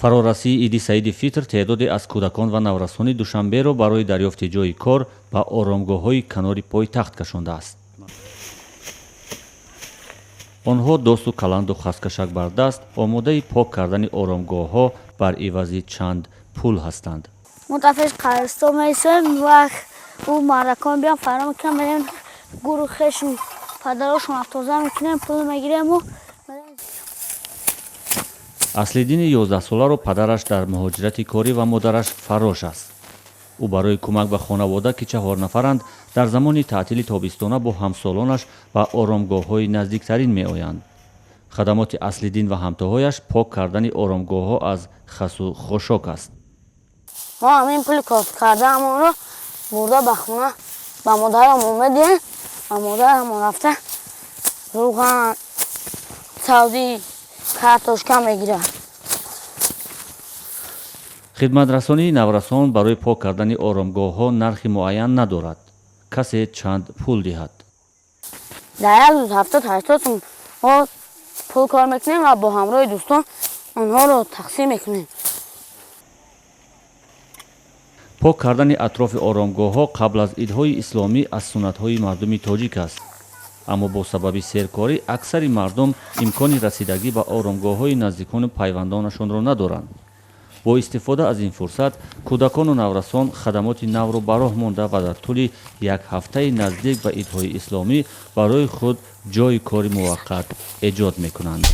Фарорасии Иди Саиди Фитр теъдоде аз кӯдакон ва наврасони Душанберо барои дарёфти ҷойи кор ба оромгоҳҳои канори пойтахт кашондааст. Онҳо досу каланду хаскашак бар даст омодаи пок кардани оромгоҳҳо бар ивази чанд пул ҳастанд. Мо дафъаш қабристон меистем, вақт ӯ мардакон биён фаро мекунам, мерем гуру хешу падарошон тоза мекунем, пул мегирему. Аслиддини 11-соларо падараш дар муҳоҷирати корӣ ва модараш фаррош аст. Ӯ барои кӯмак ба хонавода, ки чаҳор нафаранд, дар замони таътили тобистона бо ҳамсолонаш ба оромгоҳҳои наздиктарин меоянд. Хадамоти Аслиддин ва ҳамтоҳояш пок кардани оромгоҳҳо аз хасу хошок аст. Мо ҳамин пули кор кардаамонро бурда ба хона ба модарамон медиҳем ва модарамон рафта рӯған, сабзӣ, картошка мегирад. Хидматрасонии наврасон барои пок кардани оромгоҳҳо нархи муайян надорад. Касе чанд пул диҳад. Дар як рӯз 70-80 сум мо пул кор мекунем ва бо ҳамроҳи дӯстон онҳоро тақсим мекунем. Пок кардани атрофи оромгоҳҳо қабл аз идҳои исломӣ аз суннатҳои мардуми тоҷик аст. Аммо бо сабаби серкорӣ аксари мардум имкони расидагӣ ба оромгоҳҳои наздикону пайвандонашонро надоранд. Бо истифода аз ин фурсат кӯдакону наврасон хадамоти навро ба роҳ монда ва дар тӯли як ҳафтаи наздик ба идҳои исломӣ барои худ ҷойи кори муваққат эҷод мекунанд.